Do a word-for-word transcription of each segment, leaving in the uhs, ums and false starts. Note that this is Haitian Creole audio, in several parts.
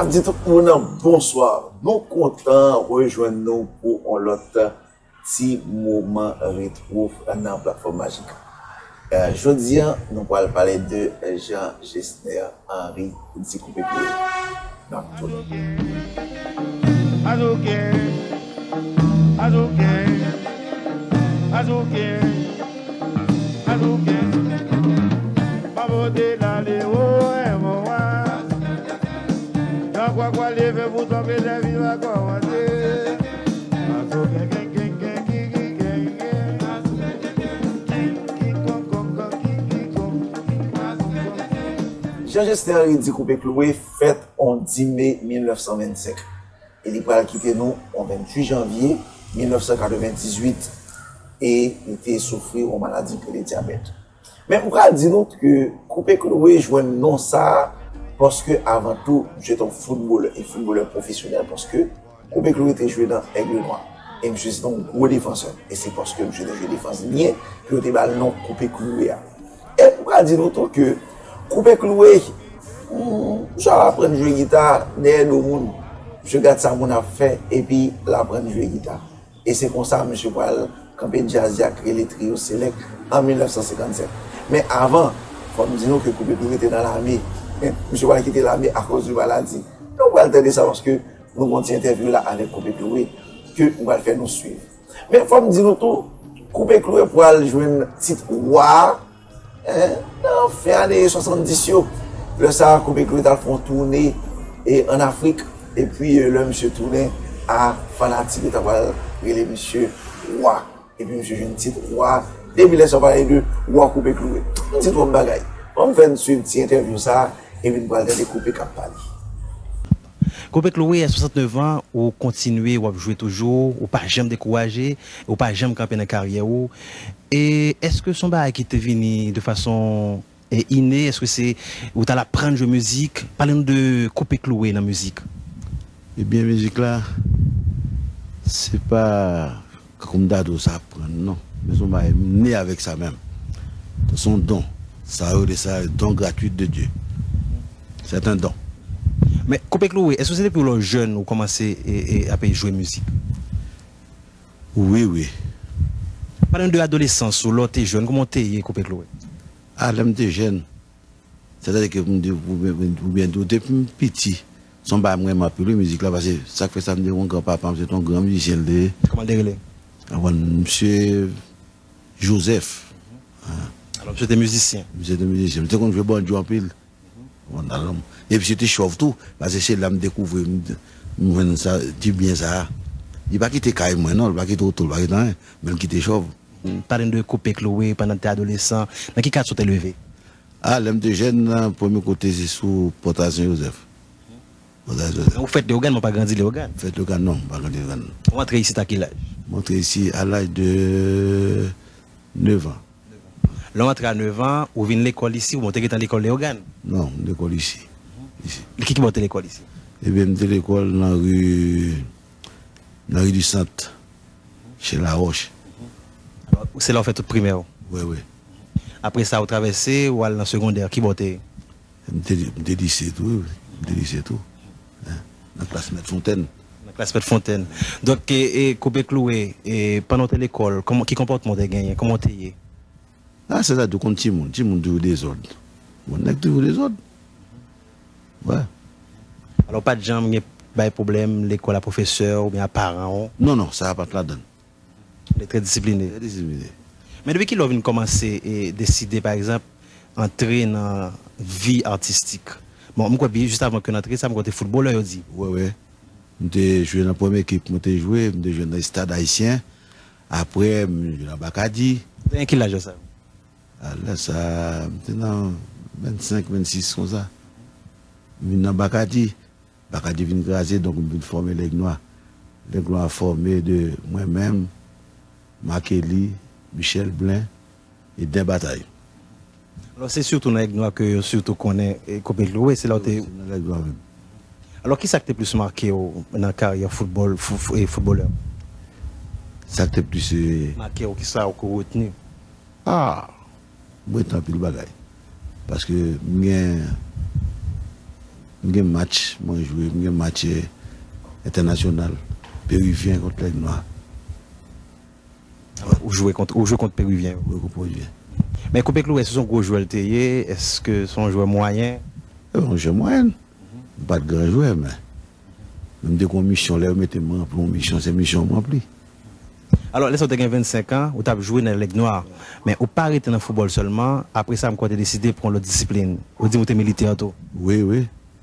Di tout moun bonswa. Nou kontan rejwenn nou pou yon lòt ti moman retwo nan platfòm majik. Eh, jodi a, nou pral pale de Jean Gessner Henry, di Koupe Klouwe. N ap tounen. Jean Gessner Henry, di Koupe Klouwe, fèt on dis me mil nèf san vennsenk. E li pral kite nou on venntuit janvye mil nèf san katrevendizuit. E li te soufri on maladi ki rele dyabèt. Men m pral di nou ke Koupe Klouwe jwenn non sa a paske avan tou, misye te yon foutbolè, e foutbolè pwofesyonèl paske Koupe Klouwe te jwe nan Aigle Noir. E misye se te yon gwo defansè. E se paske misye te jwe defans byen ke yo te ba l non Koupe Klouwe a. E m pral di nou tou ke Koupe Klouwe, hmm, misye ap aprann jwe gita dèyè do moun. Misye gad sa moun ap fè, epi l aprann jwe gita. E se konsa misye pral kanpe djaz li ak rele Trio Select an mil nèf san senkannsèt. Men avan, fò m di nou ke Koupe Klouwe te nan lame. Misye pral kite lame akoz de maladi. Nou pral tande sa paske nou gon ti entèvyou la avèk Koupe Klouwe ke m pral fè nou swiv. Men fò m di nou tou, Koupe Klouwe pral jwenn tit wa a, en, nan fen ane swasanndis yo. Lè sa a, Koupe Klouwe t al fè yon toune, e, ann Afrik. Epi, e, lè misye tounen a, fanatik yo ta pral rele misye wa. Epi misye jwenn tit wa. Depi lè sa a, pale de wa Koupe Klouwe. M di twòp bagay. Ban m fè n swiv ti entèvyou sa a, epi n pral tande Koupe k ap pale. Koupe Klouwe, a swasantnèf an, ou kontinye, w ap jwe toujou, ou pa janm dekouraje, ou pa janm kanpe nan karyè ou. E èske se yon bagay ki te vini de fason, e, ine? Èske se ou t al aprann jwe mizik? Pale nou de Koupe Klouwe nan mizik. Ebyen, mizik la, se pa Kankou m ta di w sa aprann, non. Men se yon bagay, m ne avèk sa menm. Se yon don. Sa yo rele sa don gratuit de Dieu. C'est un don. Men Koupe Klouwe, èske se depi lè w jèn ou kòmanse e, e, ape jwe mizik? Wi, wi. Pale nou de adolesans ou, lè w te jèn, kòman w te ye Koupe Klouwe? A, lè m te jèn, sètadi ke m di, oubyen, oubyen depi m piti, se yon bagay m renmen anpil, wi, mizik la, paske sa k fè sa, m te gen yon granpapa m, se te yon gran mizisyen l te ye. Kòman l te rele? Ou konprann, misye Joseph. Alò, misye te mizisyen? Misye te mizisyen. Misye te konn jwe banjo anpil. Ou konprann, alò, epi misye te chòv tou, paske se la m dekouvri, m, m jwenn sa, dibyen sa a. Li pa kite kay mwen, non, li pa kite oto, li pa kite anyen, men l kite chòv. Pale n de Koupe Klouwe pandan w te adolesan. Nan ki katye w te leve? A, lè m te jèn, premye kote se sou Pòtay Sen Jozèf. Pòtay Sen Jozèf. Ou fèt Leyogàn, men w pa grandi Leyogàn? Fèt Leyogàn, non, m pa grandi Leyogàn. Ou antre isit a ki laj? M antre isi a laj de nèf an. Lè w antre a nèf an, ou vin lekòl isi, oubyen w te gentan lekòl Leyogàn? Non, m lekòl isi. Isi. Ki, ki bò w te lekòl isi? Ebyen, m te lekòl nan ri, nan ri di Sant, chez Laroche. Alò, se la w fè tout primè w? Wi, wi. Apre sa, ou travèse, ou al nan segondè, ki bò w te ye? M te, m te lise tou, wi, wi. M te lise tou. Hein, nan klas Mèt Fontèn. Nan klas Mèt Fontèn. Donk, e, e, Koupe Klouwe, e, pandan w te lekòl, kòman, ki konpòtman w te genyen? Kòman w te ye? A, sètadi, ou konn timoun. Timoun toujou dezòd. Bon, nèg toujou dezòd. Wè. Alò, w pa t janm gen bay pwoblèm lekòl a pwofesè w oubyen a paran w? Non, non, sa a pa t ladan l. Ou te trè disipline. Trè disipline. Men depi kilè w vin kòmanse, e, deside, pa egzanp, antre nan vi atistik? Bon, m kwè byen, jis avan ke n antre sa, m kwè w te foutbolè, yo di. Wi, wi. M te jwe nan premye ekip, mwen te jwe, m te jwe nan Estad Ayisyen. Apre, m jwe nan Bakadi. Ou te gen ki laj lè sa? A, lè sa, m te nan vennsenk, vennsis konsa. M vin nan Bakadi. Bakadi vin kraze, donk m vin fòme Lèg Nwa. Lèg Nwa fòme de mwen menm, Makeli, Michel Blen e Den Batay. Alò, se sitou nan Lèg Nwa ke yo sitou konnen, e, Koupe Klouwe, se la w te... Wi, se nan Lèg Nwa menm. Alò, kisa k te plis make w nan karyè foutbòl, fou-, fou-, e, foutbolè? Sa k te plis, e... Make w, kisa w ko retni? A! Mwen te anpil bagay. Paske m gen, M gen match mwen jwe, m gen match, eh, entènasyonal, perivyen kont Lèg Nwa. Ou jwe kont, ou jwe kont perivyen yo. Wi, kont perivyen. Men Koupe Klouwè, se yon gwo jwè l te ye, èske se yon jwè mwayen? Se yon jwè mwayen. M pa t gran jwè, men m te gen yon misyon, lè yo mete m ranpli yon misyon, se misyon m ranpli. Alò, lè sa w te gen vennsenk an, ou t ap jwe nan Lèg Nwa, men ou pa rete nan foutbòl sèlman, apre sa m kwè w te deside pran lòt disiplin. Ou di m ou te militè tou. Wi, wi.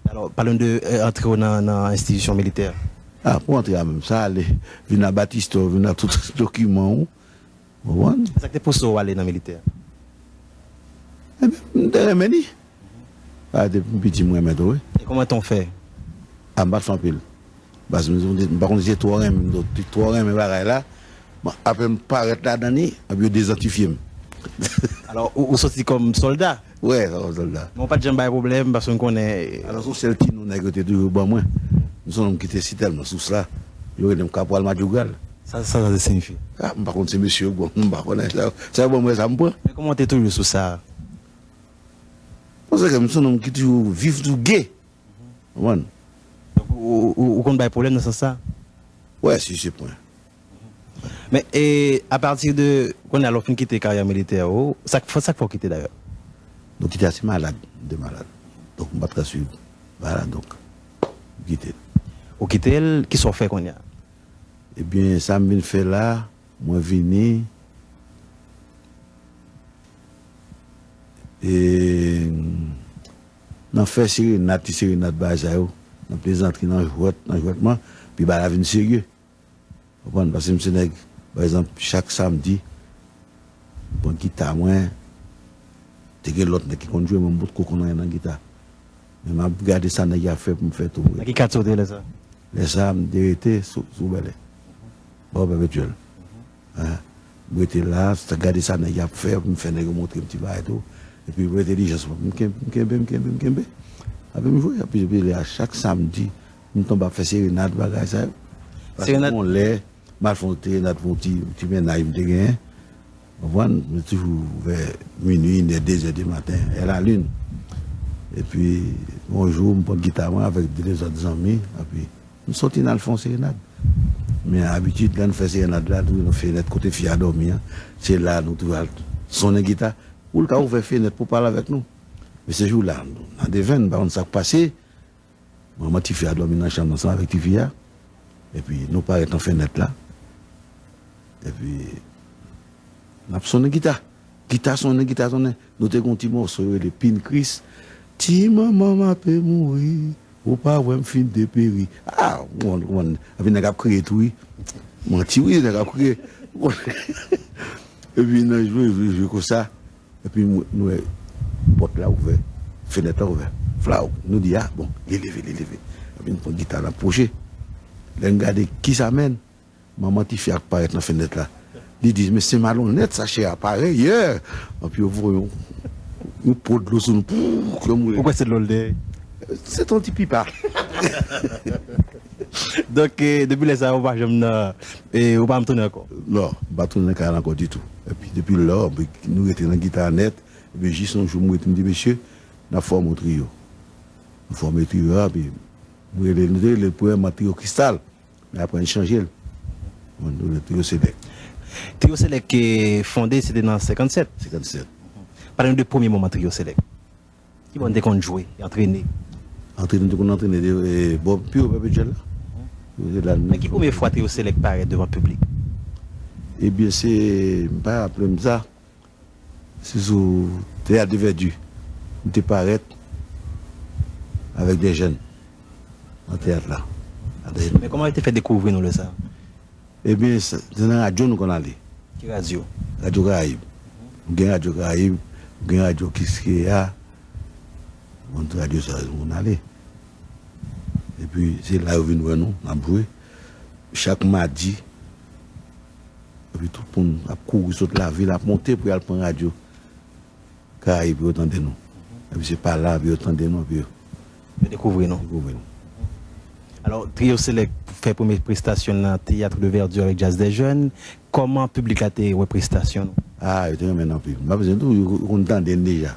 Alò, pale m de, eh, antre w nan, nan enstitisyon militè. A, pou antre a menm, sa ale, vin a batistò, vin a tout dokiman ou. Ou konprann? Sa k te pouse w ale nan militè? Ebyen, m te renmen li. A, depi m piti, m renmen tou, wi. E kòman tan w fè? A, m pa t fè anpil. Paske m, m pa konn si se twò renmen, m t-, twò renmen bagay la. Bon, apre m parèt ladan li, epi yo dezantifye m. Alò, ou, ou soti kòm sòlda? Wè, sa kòm sòlda. Men w pa t janm bay pwoblèm, paske m konnen. Alò, se yon sèl ti non nèg yo te toujou ban mwen. M se yon nonm ki te si tèlman sous la, yo rele m Kapral Madjougal. Sa, sa, sa te siyifi? A, m pa konn se mesye yo k ban m, m pa konnen. Sa, sa yo ban mwen, sa m pran. Men kòman w te toujou sous sa? Paske m se yon nonm ki toujou viv tou ge. Ou konprann? Donk, ou, ou, ou konn bay pwoblèm nan sans sa? Wè, si, se pwen. Men, e, apati de, kounye a, lè w fin kite karyè militè ou, sa k, sa k fè w kite dayè? Donk, kite a, se malad, m te malad. Donk, m pa t ka swiv. Vwala, donk, m kite l. Ou kite l, kisa w fè kounye a? Ebyen, sa m vin fè la, mwen vini, e, nan fè serenad, ti serenad bagay sa yo, nan plezantri, nan jwèt, nan jwètman, pi bagay la vin serye. Ou konprann? Paske m se nèg, pa egzanp, chak samdi, m pran gita mwen, te gen lòt nèg ki konn jwe, men m potko konn anyen nan gita. Men m ap gade sa nèg yo ap fè pou m fè tou. Nan ki katye w te ye lè sa? Lè sa a, m te rete sou, sou Bèlè, bò Pèpetyèl. M rete la, gade sa nèg yo ap fè, m fè nèg yo montre m ti bagay tou. Epi pou entèlijans mwen, m kenbe, m kenbe, m kenbe, m kenbe. Epi m jwe, epi depi lè a, chak samdi, m tonbe ap fè serenad, bagay sa yo. Paske gen yon lè, m al fè yon serenad pou yon ti, ti mennaj m te genyen. Ou konprann? M toujou vè minui, inè, dezè di maten, è lalin. Epi, yon jou, m pran gita mwen avèk de, de lòt zanmi, epi m soti n al fè yon serenad. Men abitid, lè n fè serenad la, nou nan fenèt kote fi a dòmi an, se la nou toujou al sonnen gita pou l ka ouvè fenèt pou pale avèk nou. Men se jou la, nou nan devenn, m pa konn sa k pase. Manman tifi a dòmi nan chanm ansanm avèk tifi a. Epi nou parèt nan fenèt la. Epi n ap sonnen gita. Gita sonnen, gita sonnen. Nou te gen yon ti mòso yo rele Pin Kris. Ti manman m ape mouri, ou pa wè m fin deperi. A, ou konprann, ou konprann. Epi nèg ap kriye tou wi. Manti wi, nèg ap kriye. Epi nan jwe, jwe, jwe konsa. Epi nou wè pòt la ouvè, fenèt la ouvè. Flaw, nou di, a, bon, li leve, li leve. Epi n pran gita n ap pwoche. Lè n gade, kisa menm? Manman tifi a parèt nan fenèt la. Li di, men se malonnèt sa, chè a parèt yè. Epi yo voye yon, yon po dlo sou nou. Pou, kè mouri. Ou kwè se dlo l te ye? Se t yon ti pipa. Donk, eh, depi lè sa a, ou pa janm nan, eh, ou pa janm tounen ankò? Non, m pa tounen nan kay la ankò ditou. Epi depi lò, nou rete nan gita a nèt. Epi jis yon jou, m rete, m di, mesye, n ap fòme yon triyo. Nou fòme triyo a, epi nou rele, nou te rele l premyèman Triyo Kristal. Men apre, n chanje l. Nou rele l Triyo Selèk. Triyo Selèk te fonde, se te nan senkannsèt? Senkannsèt. Pale nou de premye moman Triyo Selèk. Ki bò n te konn jwe, antrene? Antrene, n te konn antrene de, e, bò Piwo Pèpetyèl la. Se la nou... Men ki premye fwa Triyo Selèk parèt devan piblik? Ebyen, se, m pa raple m sa. Se sou Teyat de Vèdi. M te parèt avèk de jèn nan teyat la. Men kòman yo te fè dekouvri nou lè sa a? Ebyen, se nan radyo nou konn ale. Ki radyo? Radyo Karayib. M gen Radyo Karayib, m gen radyo Kiskeya. Bon, radyo sa yo konn ale. Epi, se la yo vin wè nou, n ap jwe. Chak madi, epi tout moun ap kouri sot lavil, ap monte pou y al pran radyo Karayib pou yo tande nou. Epi se pa la, epi yo tande nou, epi yo... Yo dekouvri nou. Dekouvri nou. Alò, Triyo Selèk fè premye prestasyon l nan Théâtre de Verdure avèk Jazz des Jeunes. Kòman piblik la te wè prestasyon nou? A, yo te renmen n anpil. M pa bezwen di w, yo konn tande n deja.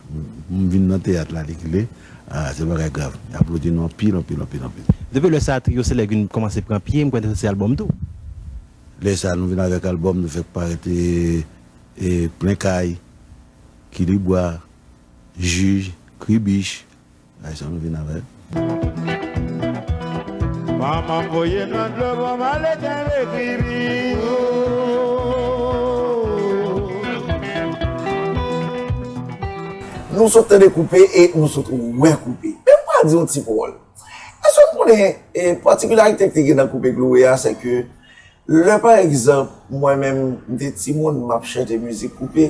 M vin nan teyat la, li kile. Ah, se bagay grav. Y aplodi nou anpil, anpil, anpil, anpil. Depi lè sa a, Trio Select vin kòmanse pran pye, m kwè te soti albòm tou. Lè sa a, nou vin avèk albòm, nou fèk parèt e, e Plen Kay, Kilibwa, Jij, Kribich. Bagay sa nou vin avèk. Manman voye nan dlo pou m ale kenbe Kribich. Nou sot tande Koupe e nou sot wè Koupe. Men m pral di yon ti pawòl. Èske w konnen, e, patikilarite ki te gen nan Koupe Kloure a, se ke lè, pa egzanp, mwen menm, m te timoun, m ap chante mizik Koupe,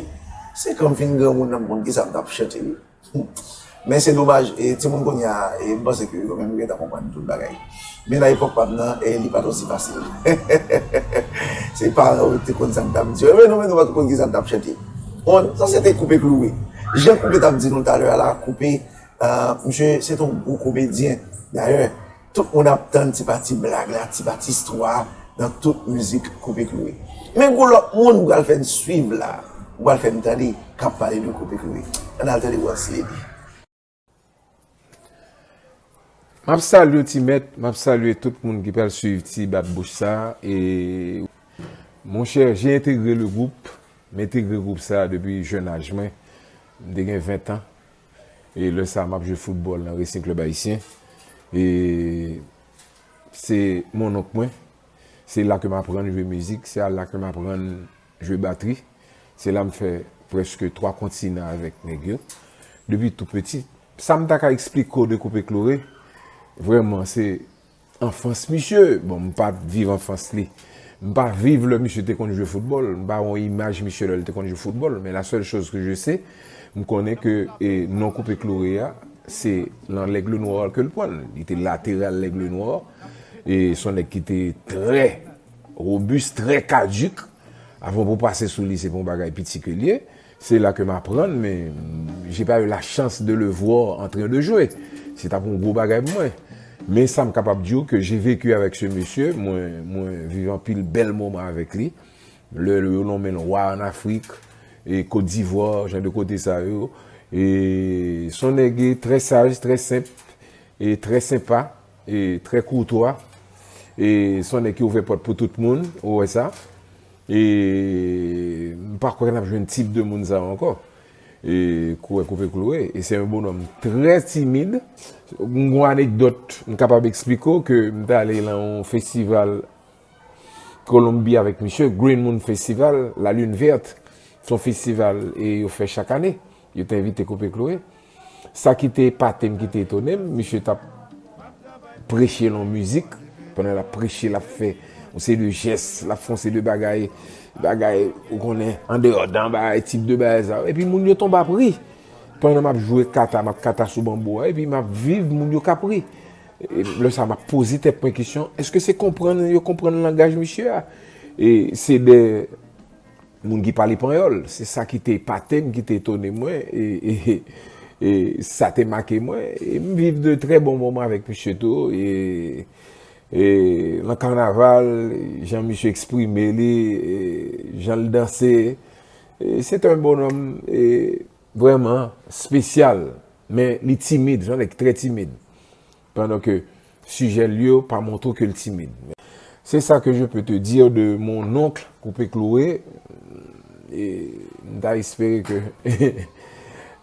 se kan m fin granmoun nan m konn kisa m t ap chante, wi. Men se domaj, e, timoun kounye a, e, m panse ke yo menm yo gentan konprann tout bagay. Men nan epòk pa m nan, e, li pa t osi fasil. Se paran yo te konn sa m t ap di yo. Men nou menm nou pa t konn kisa m t ap chante. Bon, sa se te Koupe Kloure. Jan Koupe t ap di nou talè a la, Koupe, a, misye se te yon gwo komedyen. Dayè, tout moun ap tann ti pati blag la, ti pati istwa nan tout mizik Koupe Kloure. Men gon lòt moun m pral fè n swiv la, m pral fè n tande k ap pale de Koupe Kloure. Ann al tande Wans Lady. M ap salye Ti Mèt, m ap salye tout moun ki pral swiv ti bat bouch sa. E, monchè, j'ai intégré le groupe, m entegre gwoup sa depi jennaj mwen. M te gen ven tan. E lè sa a, m ap jwe foutbòl nan Racing Club Haïtien. E se mononk mwen. Se la ke m aprann jwe mizik, se la ke m aprann jwe batri. Se la m fè prèske twa kontinan avèk nèg yo. Depi tou piti, sa m ta ka eksplike w de Koupe Kloure, vrèman, se anfans misye. Bon, m pa viv anfans li. M pa viv lè misye te konn jwe foutbòl. M pa gen yon imaj misye lè l te konn jwe foutbòl. Men la seule chose que je sais, m konnen ke e, non Koupe Kloure a, se nan Lègle Nwa ke l pran l. Li te lateral Lègle Nwa. E se yon nèg ki te trè wobis, trè kadik. Avan pou pase sou li, se pa yon bagay piti ke l ye. Se la ke m aprann, men j'ai pas eu la chance de le voir en train de jouer. Se t ap yon gwo bagay pou mwen. Men sa m kapab di w ke j'ai vécu avec ce monsieur, mwen, mwen viv anpil bèl moman avèk li. Lè yo nonmen l wa ann Afrik, e Kot Divwa, jan de kote sa yo. E se yon nèg trè saj, trè senp, e trè senpa, e trè koutwa. E se yon nèg ki ouvè pòt pou tout moun, ou wè sa. E m pa kwè n ap jwenn tip de moun sa yo ankò. E Koupe Kloure, e se yon bonòm trè timid. M gen yon anekdòt m kapab eksplike w ke m t ale nan yon festival Kolonbi avèk misye, Green Moon Festival, La Lune Verte. Se yon festival e yo fè chak ane. Yo te envite Koupe Kloure. Sa ki te epate m, ki te etone m, misye t ap preche l yon mizik. Pandan l ap preche, l ap fè yon seri de jès, l ap fè yon seri de bagay, bagay, ou konnen, andeyòdan, bagay, tip de bagay sa yo. Epi moun yo tonbe ap ri. Pandan m ap jwe kata, m ap kata sou banbo a, epi m ap viv moun yo k ap ri. E lè sa a, m ap poze tèt mwen kesyon, èske se konprann yo konprann langaj misye a? E se de moun ki pale panyòl. Se sa ki te epate m, ki te etone mwen, e, e, e sa te make mwen. E m viv de trè bon moman avèk misye tou. E, e nan kanaval, jan misye eksprime li, e jan l danse, e se te yon bonòm, e vrèman espesyal, men li timid, se yon nèg trè timid. Pandan ke sijè l yo pa montre ke l timid. C'est ça que je peux te dire de mon oncle Koupe Kloure. E m ta espere ke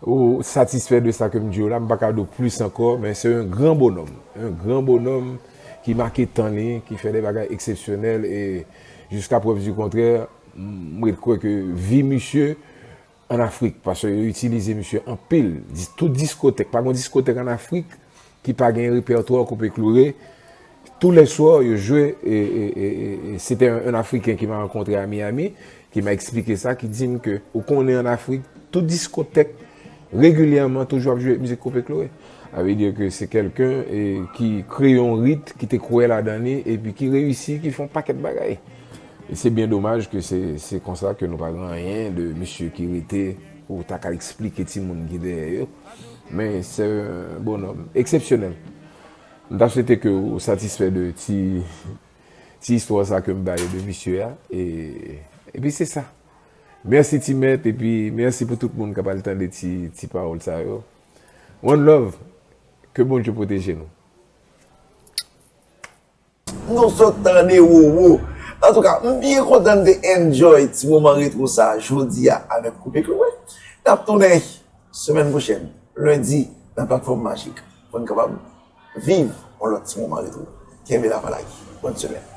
ou satisfè de sa ke m di w la. M pa ka di w plis ankò, men se yon gran bonòm. Yon gran bonòm ki make tan li, ki fè de bagay eksepsyonèl e jiska prèv di kontrè, m ret kwè ke vi misye ann Afrik, paske yo itilize misye anpil. Dis-, tout diskotèk, pa gen diskotèk ann Afrik ki pa gen repètwa Koupe Kloure. Tou lè swa, yo jwe, e, e, e, e, e se te yon, yon Afriken ki m a rankontre a Miami, ki m a eksplike sa, ki di m ke, ou konnen ann Afrik, tout diskotèk, regilyèman, toujou ap jwe mizik Koupe Kloure. Sa vle di ke se kèlken, e, ki kreye yon rit, ki te kwè ladan li, epi ki reyisi, ki fè yon pakèt bagay. E se byen domaj ke se, se konsa ke nou pa gen anyen de misye ki rete pou ta ka eksplike timoun ki dèyè yo. Men se yon bonòm eksepsyonèl. M ta swete ke ou satisfè de ti, ti istwa sa ke m bay de misye a. E, epi se sa. Mèsi Ti Mèt, epi mèsi pou tout moun k ap al tande ti, ti pawòl sa yo. One love. Ke Bondye pwoteje nou. Nou sot tande Roro. Antouka, m byen kontan n te enjoy ti moman retro sa jodi a avèk Koupe Klouwe. N ap tounen semèn pwochèn, lendi, nan platfòm Majik, pou n kapab viv yon lòt ti moman retro. Kenbe la pa lage. Bòn semèn.